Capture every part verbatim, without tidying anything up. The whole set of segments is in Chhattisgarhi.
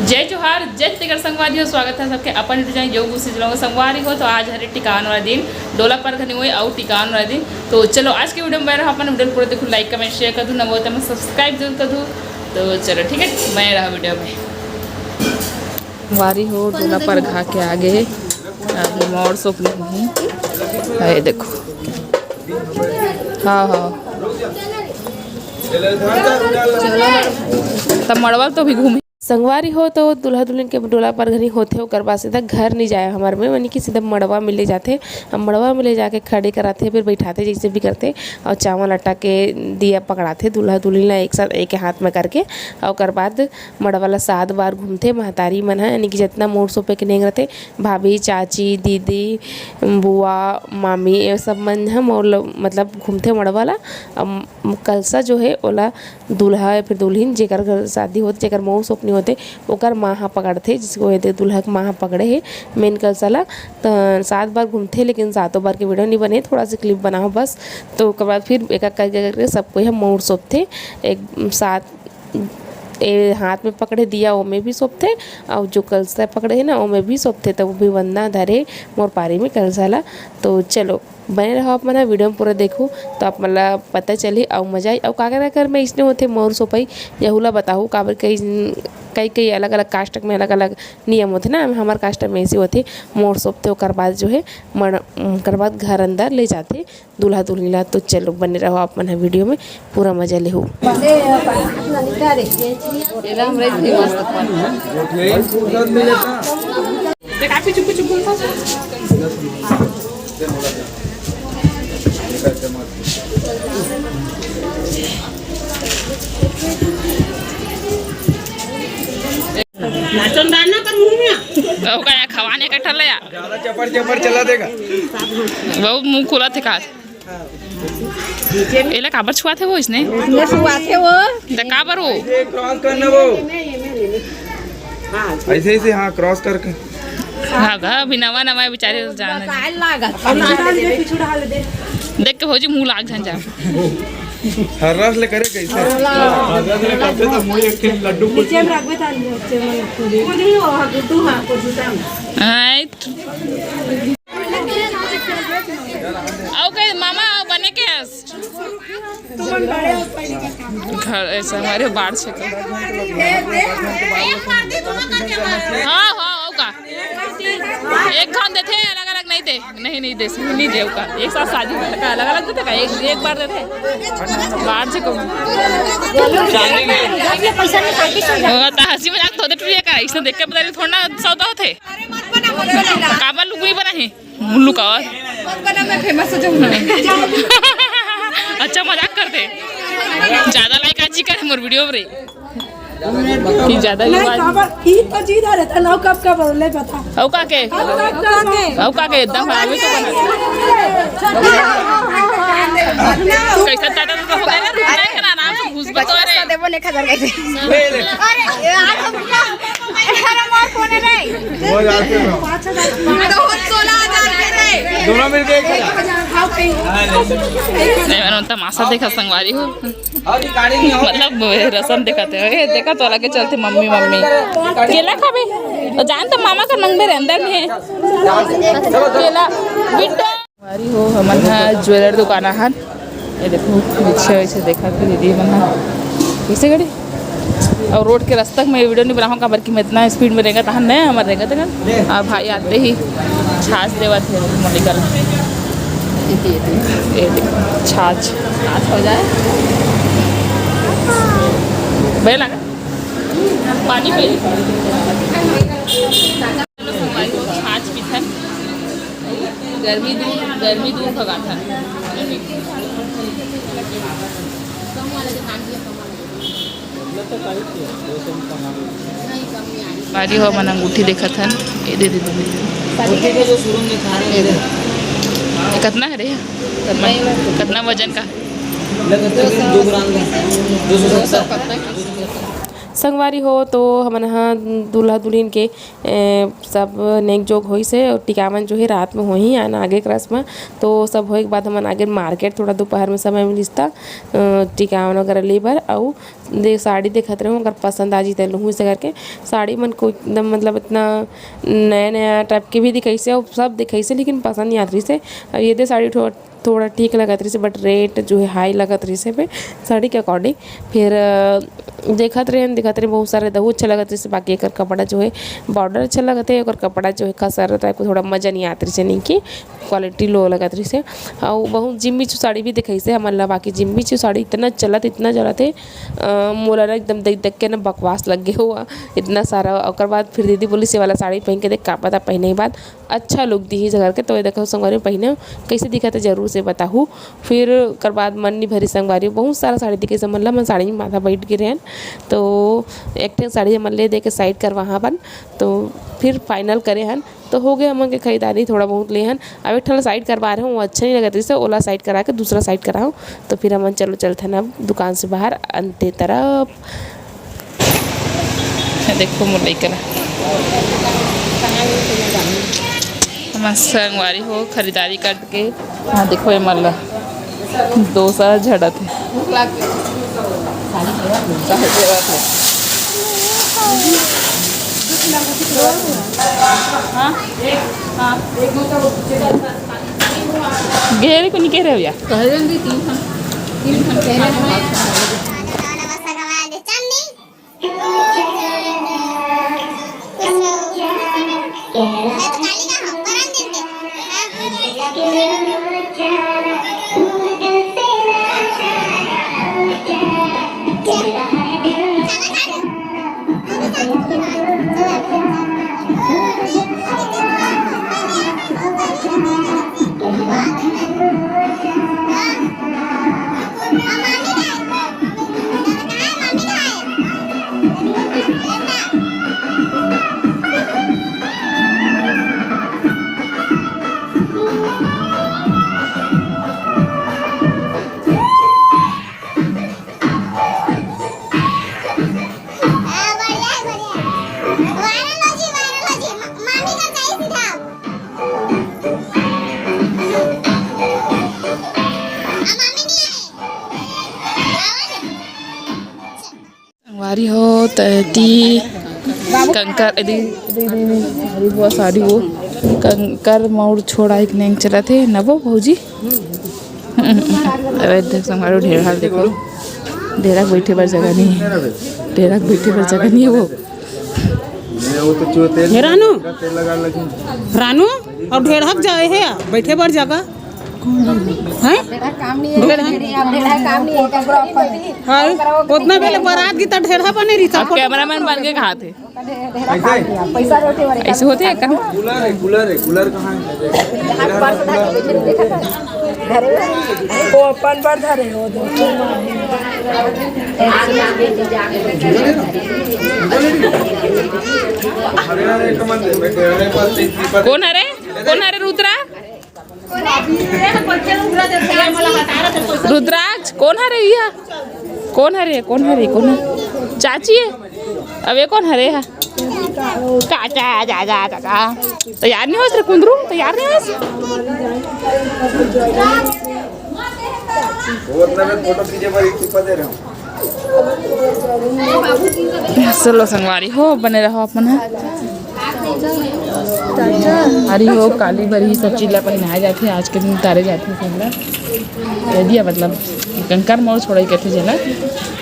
जय जोहार, जय छत्तीसगढ़ संगवारी हो, स्वागत है सबके अपन YouTube चैनल योग गुस्सी जलों संगवारी हो। तो आज हरे टिकान वाला दिन, डोला परघनी होए अउ टिकान वाला दिन। तो चलो आज के वीडियो में बने रहो, अपन वीडियो पूरा देखो, लाइक कमेंट शेयर कर दो, न वो तो सब्सक्राइब जरूर कर दो। तो चलो ठीक है, बने रहो वीडियो में। संगवारी हो, डोला परघा के आगे अभी मोर सोपनी होही। ये देखो, हाँ हाँ, तब मड़वा तो भी घूमे। संगवारी हो, तो दूल्हा दुल्हन के डोला परघनी होथे, ओकर बाद सीधा घर नहीं जाए हमर में, माने कि सीधा मड़वा में ले जाथे। अब मड़वा में ले जाके खड़े कराथे, फिर बैठाथे, जैसे भी करथे, और चावल आटा के दिया पकड़ाथे दूल्हा दुल्हन ला एक साथ, एक हाथ में करके। और ओकर बाद मड़वा ला सात बार घूमथे महतारी मन ह, यानी कि जितना मोर सोपे के नेंग रथे, भाभी, चाची, दीदी, बुआ, मामी, ये सब मन ह मोर ल-, मतलब घूमथे मड़वा ला। अब कलसा जो है ओला दूल्हा या फिर दुल्हिन, जेकर घर शादी होथे, जेकर मोर सोपनी होथे, ओकर माँ ह पकड़थे, जिसको ये दे दूल्हा के माँ ह पकड़े हे मेन कलसा ला। त सात बार घूमथे, लेकिन सातों बार के वीडियो नहीं बने, थोड़ा सा क्लिप बनाओ बस। तो ओकर बाद फिर एक एक करके, करके सब कोई ह मोर सोपथे। एक सात, ए, हाथ में पकड़े दिया, ओमे भी सोपथे, और जो कलसा पकड़े है ना, ओमे भी सोपथे। तो वो भी वंदना धरे मोर पारी में कलसा ला। तो चलो, बने रहो आप मन ह, वीडियो में पूरा देखो, तो आप मन ला पता चली अउ मजा आई। अउ काकर काकर में इसने होथे मोर सोपई, यहू ला बताहू, काबर कई, कई, कई अलग-अलग कास्ट में अलग-अलग नियम होथे ना। हमर कास्ट में ऐसे होथे, मोर सोपथे, ओकर बाद जो है मड़-, ओकर बाद घर अंदर ले जाथे दूल्हा दुल्हिन ला। तो चलो, बने रहो आप मन ह वीडियो में, पूरा मजा लेहू। नाचन दाना कर मुंह में। तो का या खवाने का ठल्ला या? ज्यादा चपर चपर चला देगा। बहुत मुंह खुला थे का। एला काबर छुआथे वो इसने? इसने छुआथे वो। त काबर वो? ये क्रॉस करना वो। ऐसे, ऐसे, हाँ, क्रॉस करके। हाँ गा, अभी नवा नवा है बेचारे, तो जान है। बताए लागत। देख के भौजी मुंह लाग झन जा। हर रस ले करे कैसे? हर रस ले करते तो मुंह एक ठे लड्डू कुछ नीचे में रखबे त नीचे में रखबे। हाँ, अउ कहे, मामा, बने के हस? घर ऐसा हमारे बाढ़ छे के। हाँ, हाँ, अउ का? एक घन देथे, अलग-अलग नहीं दे। नहीं, नहीं दे, नहीं दे, अउ का? एक साथ शादी में का अलग-अलग देथे का? एक, एक बार देथे। बाढ़ छे के। वो त हंसी मजाक तो दे टुरिया का, इसने देख के पता नहीं थोड़ा ना सौदा होथे। काबर लुगरी बना है? मुल्लू का और? मत बना, मैं फेमस हो जाऊंगा। अच्छा, मजाक करते। ज्यादा लाइक आज ही करे मोर वीडियो रे। कि ज्यादा ही नहीं, बात। काबर, ई तो जी धरे था, ना कब कब बोले पता। औ का के? कब कब कब? औ का के? एकदम आगे तो बना। कैसा टाटा तो हो गया ना, रुक रहा है ना, आराम से घुस बतो रे। देबो ने खजर कैसे? अरे यार, हम क्या? अठारह मार कोने रे। वो हजार के लो। तो सोलह हजार के रे। दोनों मिलके एक हजार। नहीं, मैंने तमाशा देखा संगवारी हो। और ये गाड़ी नहीं हो। मतलब, रसम दिखाते हो, ये देखा तो लगे चलते मम्मी, मम्मी। केला खाबे? तो जान तो मामा का नंग मेरे अंदर में है। केला, बिट्टू। संगवारी हो, हमन ह ज्वेलर दुकान आहन। ये देखो, पीछे वैसे देखा कि दीदी मन ह कैसे खड़ी। और रोड के रास्ता में वीडियो नहीं बनाऊँ, काबर कि मैं इतना स्पीड में रेंगत आहन, नहीं हमर रेंगत तक। और भाई आते ही छाछ देवत हे मोनिका ल। ये देखो, छाछ। छाछ हो जाए। बे लगा। पानी पी। चलो संगवारी हो, छाछ पीथन। गर्मी दूर, गर्मी दूर भगाथन। संगवारी हो, हमन अंगूठी देखत हन। ये दे, दे, दे, दे। ये कतना है रे? कतना, कतना वजन का? दो ग्राम का। दो सौ सत्तर। संगवारी हो, तो हमन ह दूल्हा दुल्हिन के, ए, सब नेक जोग होइस हे, अउ टिकावन जो हे रात में होही, आना आगे के रस्म। तो सब होए के बाद हमन आगे मार्केट, थोड़ा दोपहर में समय मिलिस त, अ, टिकावन वगैरह ले बर। अउ दे, साड़ी देखत रहूँ, अगर पसंद आ जी त लूहूँ, ऐसे करके। साड़ी मन को एकदम, मतलब, इतना नया नया टाइप के भी दिखाइस हे, अउ सब दिखाइस हे, लेकिन पसंद नहीं आत रहिस हे। अब ये दे साड़ी थो-, थोड़ा ठीक लगत रहिस हे, but रेट जो है हाई लगत रहिस हे बे, साड़ी के according। फिर, अ, देखत रहेन, देखत रहेन, बहुत सारे दहू अच्छा लगत रहिस हे, बाकी एकर कपड़ा जो है, बॉर्डर अच्छा लगत हे, एकर कपड़ा जो है, खसरा टाइप को थोड़ा मजा नहीं आत रहिस हे, नहीं कि क्वालिटी लो लगत रहिस हे। अउ बहुत जिम्मी चू साड़ी भी दिखाइस हे हमन ला, बाकी जिम्मी चू साड़ी इतना चलत, इतना चलत हे, अ, मोला ना एकदम देख देख के ना बकवास लग गे हुआ, इतना सारा। ओकर बाद फिर दीदी बोलिस, "ये वाला साड़ी पहन के देख, का पता पहने के बाद अच्छा लुक दिही," ऐसे करके। तो ये देखो संगवारी, पहने कैसे दिखत हे, जरूर से बताहू। फिर ओकर बाद मन नहीं भरिस संगवारी, बहुत सारा साड़ी दिखाइस हमन ला, हमन साड़ी में माथा बैठ गे रहेन। तो एक ठन साड़ी हमन ले दे के साइड करवाहा बन, तो फिर फाइनल करे हन। तो हो गए हमन के खरीदारी, थोड़ा बहुत ले हन। अब एक ठन ला साइड करवा रहे हूँ, वो अच्छा नहीं लगत रहिस हे, ओला साइड करा के दूसरा साइड कराहूँ। तो फिर हमन चलो चलथन अब दुकान से बाहर अंते तरफ। देखो मोर लइका ला। हमर संगवारी हो खरीदारी करके, हाँ, देखो ये मन ला डोसा झड़त हे। हाँ? हाँ। घेरे को नहीं कह रहे हो यार? संगवारी हो, तैती कंकर, एदी, एदी, एदी, एदी, साड़ी वो, साड़ी वो, कंकर मौर छोड़ा एक नेंग चलत हे, नवो भौजी। अबे देख संगवारी, ढेर हाल देखो, ढेरा के बैठे बर जगह नहीं है, ढेरा के बैठे बर जगह नहीं है वो। ये वो तो चूहे तेल हे रानू। तेल लगा लगी। रानू, अउ ढेरहा के जाए हे, बैठे बर जगह। हैं? ढेरहा। हाँ, उतना बेले बारात गीत ढेरहा बने रही अब सब। कैमरामैन बन के कहा थे। कैसे? ऐसे होते हैं कहाँ? कूलर है, कूलर है, कूलर कहाँ है? वो अपन पर धरे हो दो। कौन है रे? कौन है रे रुद्रा? रुद्राक्ष, कौन हरे इहा? कौन हरे? कौन हरे? कौन हरे? चाची है? अब ये कौन हरे हा? चाचा, चाचा, चाचा। तैयार नहीं होस रे कुंदरू? तैयार नहीं होस? वो अपना भी फोटो खींचे पर एक टिप्पा दे रहे हो। चलो संगवारी हो, बने रहो अपन ह। अरे हो, काली बरही सब चीज ला पहिनाए जाथे, आज के दिन उतारे जाथे सब ला। कह दिया मतलब, कंकर मोर छोड़ाई कहथे जेला,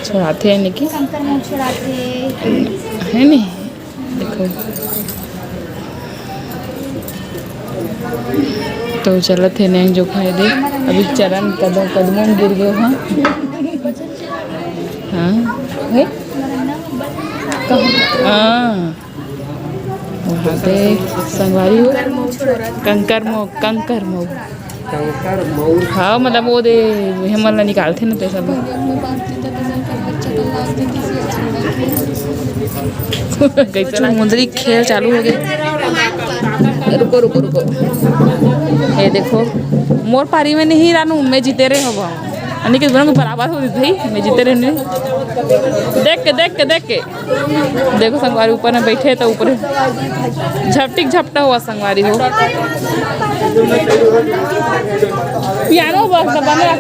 छोड़ाथे यानी कि। कंकर मोर छोड़ाथे। है नी? देखो। तो चलत हे नैन जो खाए दे। अभी चरण कदम, कदमों में गिर गए, हाँ। हाँ। हे? हाँ। वहाँ पे संगवारी हो। कंकर मो, कंकर मो। कंकर मऊर। हाँ, मतलब वो दे, हमन ला निकालथे ना, तो सब। कैसे मुंदरी खेल चालू हो गया। रुको, रुको, रुको। ये देखो, मोर पारी में नहीं रानू, मैं जीते रहे हो। अनिकेत बोला कि बराबर हो दीदी, मैं जीते रहने। देख के, देख के, देख के। देखो संगवारी ऊपर में बैठे तो ऊपर झपटिक झपटा हुआ संगवारी हो। पियानो बस बंद रख।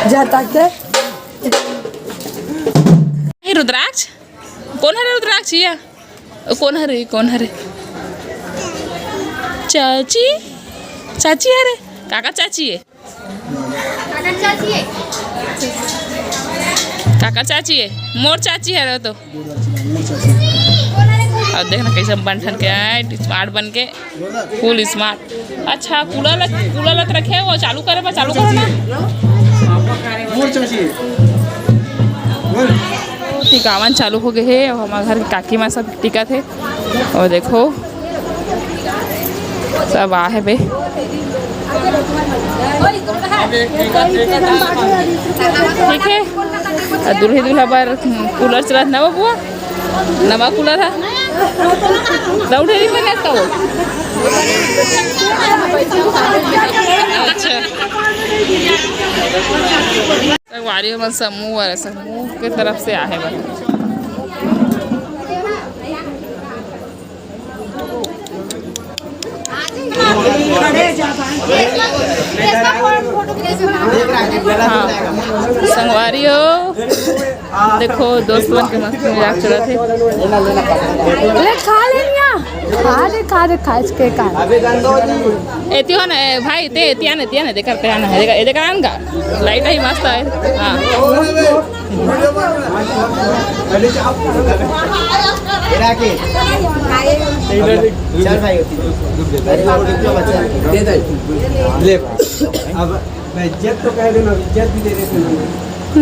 जाता के? ए, रुद्राक्ष? कोन हरे रुद्राक्ष? या? कोन हरे, कोन हरे? चाची? चाची हरे? काका चाची हे? काका चाची हे? मोर चाची हरे तो। अउ देख ना, कइसे बन ठन के आए, smart बन के। Full smart। अच्छा, कूलर ल-, कूलर ल तो रखे हो, चालू करे बर, चालू करो ना। मोर चाची। टिकावन चालू हो गए हे अउ हमर घर के काकी माँ सब टिकत हे। अउ देखो, सब आ हे बे। ठीक हे, अउ दूल्हे दूल्हा बर कूलर चलत ना बबुआ। नवा कूलर हे। लौटे नहीं बने तो। अच्छा। संगवारी मन समूह वाला, समूह के तरफ से आहे बस। हाँ, संगवारी हो। देखो, दोस्त मन के मस्ती मजाक चलत हे। ले, खा ले मिया। खा दे, खा दे, खा इसके खा। एती हो ना, ए, भाई, ते एती आने, एती आने, देख करते आना है, देख, देख आन का। Light ही मस्त है। हाँ। चल भाई, होती। अरे, वो तो बच्चा है। दे दे। ले भाई। अब इज्जत तो कह देना, इज्जत भी दे देते ना।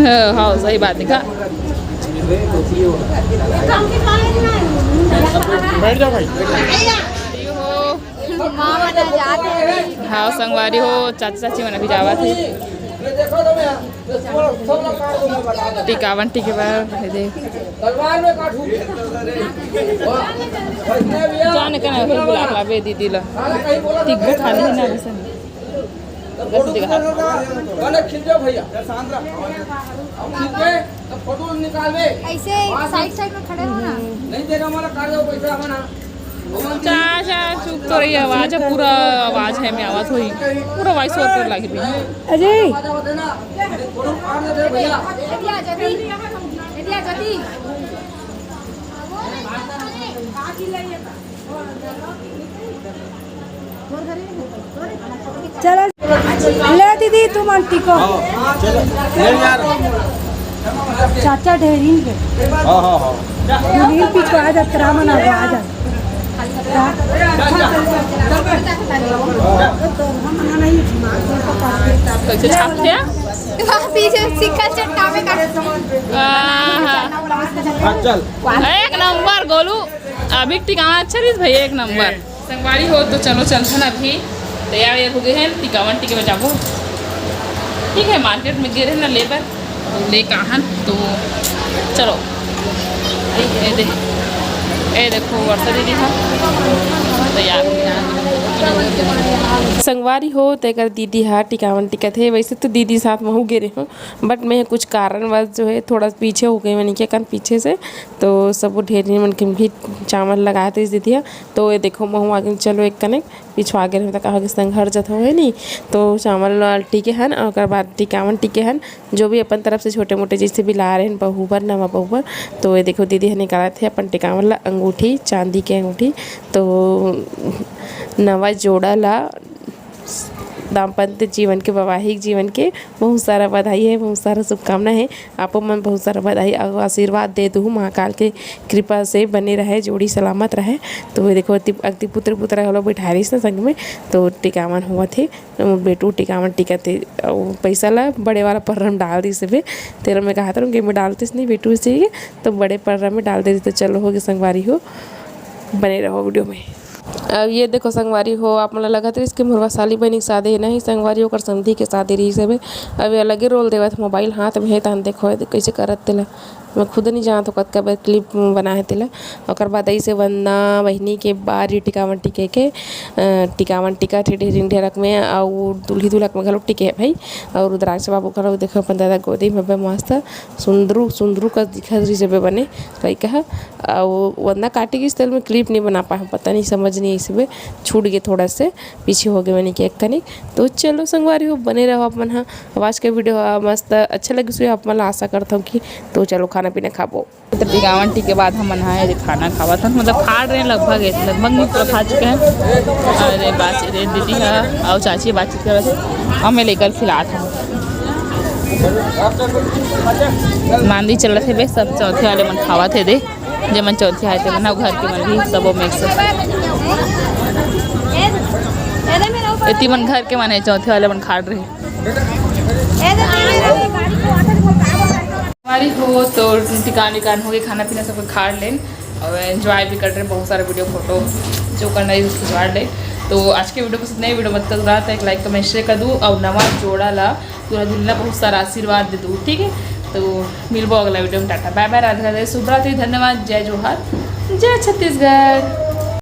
हाँ, हाँ, सही बात है का। बैठ जाओ भाई। हाँ, संगवारी हो, चाचा चाची मन अभी जावत हे। टिकावन टिके बर, ये देख। जाने का ना, फिर बुला के लाबे दीदी ला। टिकबो खाली है ना, अभी से। बस दिखा। बने खींच दो भैया। खींच के तो फोटो निकालबे। ऐसे side side में खड़े हो ना। नहीं देगा हमारा कार्ड, पैसा हमारा। चाचा, चुप तो रही, आवाज है, पूरा आवाज है, मैं आवाज होई, पूरा voice over करे लागी भी। अजय। फोटो कार्ड दे दे भैया। एतिया जल्दी, एतिया जल्दी। चलो, ले दीदी, तुम आंटी को। हाँ, चलो, ले यार। चाचा ढेरीन के। हाँ, हाँ, हाँ। ढेरीन पी को आ जा, तेरा मन आ जा। कैसे छाप दिया? वहाँ पीछे सिक्का चट्टा में काट। हाँ, हाँ। हाँ, चल। एक नंबर गोलू। अभी टिकावन अच्छा रहिस भैया, एक नंबर। संगवारी हो, तो चलो चलथन, अभी तैयार वैयार हो गए हैं, टिकावन टिके बजाबो। ठीक है, मार्केट में गे रहे ना लेबर, तो लेके आहन, तो चलो। ए दे, ए देखो वर्षा दीदी हा तैयार हो गए। संगवारी हो, तेकर दीदी हा टिकावन टिकत हे। वैसे तो दीदी साथ महू गे रहे हूँ, but मैं कुछ कारणवश जो है थोड़ा पीछे हो गई, मैंने क्या कन पीछे से तो सब ढेरी मन के भी चावल लगाए थे दीदी हा। तो ये देखो, महू आगे चलो एक कने पिछवा गे रहे, तो कहा कि संग हर जत हो है नी। तो चावल वाल टीके हन, और ओकर बाद टिकावन टीके हन, जो भी अपन तरफ से छोटे मोटे जैसे भी ला रहे हैं बहू बर, नवा बहू बर। तो ये देखो, दीदी ह निकालत हे अपन टिकावन ला, अंगूठी, चांदी के अंगूठी। तो नवा जोड़ा ला दाम्पत्य जीवन के, वैवाहिक जीवन के बहुत सारा बधाई है, बहुत सारा शुभकामना है। आपो मन बहुत सारा बधाई अउ आशीर्वाद दे दुहू, महाकाल के कृपा से बने रहे, जोड़ी सलामत रहे। तो ये देखो, अति, अति पुत्र पुत्र घलो बैठारिस न संग में, तो टिकावन होवत हे। मोर बेटू टिकावन टिकत हे, अउ पैसा ला बड़े वाला पर्रा में डाल दिस हे। तेरा मैं कहत रहूँ कि मैं डालतिस नहीं बेटू से, तो बड़े पर्रा में डाल दे। तो चलो, होगे संगवारी हो, बने रहो वीडियो में। अब ये देखो संगवारी हो, आप मन ला लगत रहिस कि मोर वैशाली बहिनी के शादी हे, नहीं संगवारी, ओकर समधी के शादी रहिस हवे। अब ये अलगे रोल देवत, मोबाइल हाथ में हे, तहन देखो ये कइसे करत तेला। मैं खुद नहीं जानत हो कतका बार क्लिप बनाए हे तेला। ओकर बाद ऐसे वंदना बहिनी के बारी टिकावन टिके के, अ, टिकावन टिका थे ढेरिन ढेरक में, अउ दूल्ही दूल्हा के घलो टिके हे भाई। अउ रुद्राक्ष बाबू घलो देखो अपन दादा गोदी में बे मस्त सुंदरू, सुंदरू का दिखत रही जबे बने कई कहा। अउ वंदना काटे गिस तेल में क्लिप नहीं बना पाए, पता नहीं समझ नहीं आइस बे, छूट गए थोड़ा से, पीछे हो गए मैंने केक कनिक। तो चलो संगवारी हो, बने रहो आप मन हा। अब आज के वीडियो हा मस्त अच्छा लगिस होही आप मन ला, आशा करता हूँ कि। तो चलो खाना पीना खाबो। तो टिकावन टी के बाद हमन हा ये खाना खावत हन, मतलब खा रहे हैं लगभग, लगभग नहीं पूरा खा चुके हैं। अरे बात रे दीदी हा और चाची बातचीत करत हे और मैं लेकर खिलात हूँ। मांदी चलत हे बे, सब चौथे वाले मन खावत हे दे, जे मन चौथे आए थे मन हा घर के मन भी सबो मिक्स। एती मन घर के मन हे, चौथे वाले मन खा रहे। हमारी हो तो टिकान विकान हो गए, खाना पीना सब खा लेन और एंजॉय भी कर रहे, बहुत सारा वीडियो फोटो जो करना है उसको खिंचवा ले। तो आज के वीडियो पसंद नहीं, वीडियो मत कर रहा था, एक लाइक कमेंट शेयर कर दूँ और नवा जोड़ा ला दूल्हा दुल्हन ला बहुत सारा आशीर्वाद दे दूँ, ठीक है। तो मिलबो अगला वीडियो में, टाटा बाय बाय, राधे राधे, शुभ रात्रि, धन्यवाद, जय जोहार, जय छत्तीसगढ़।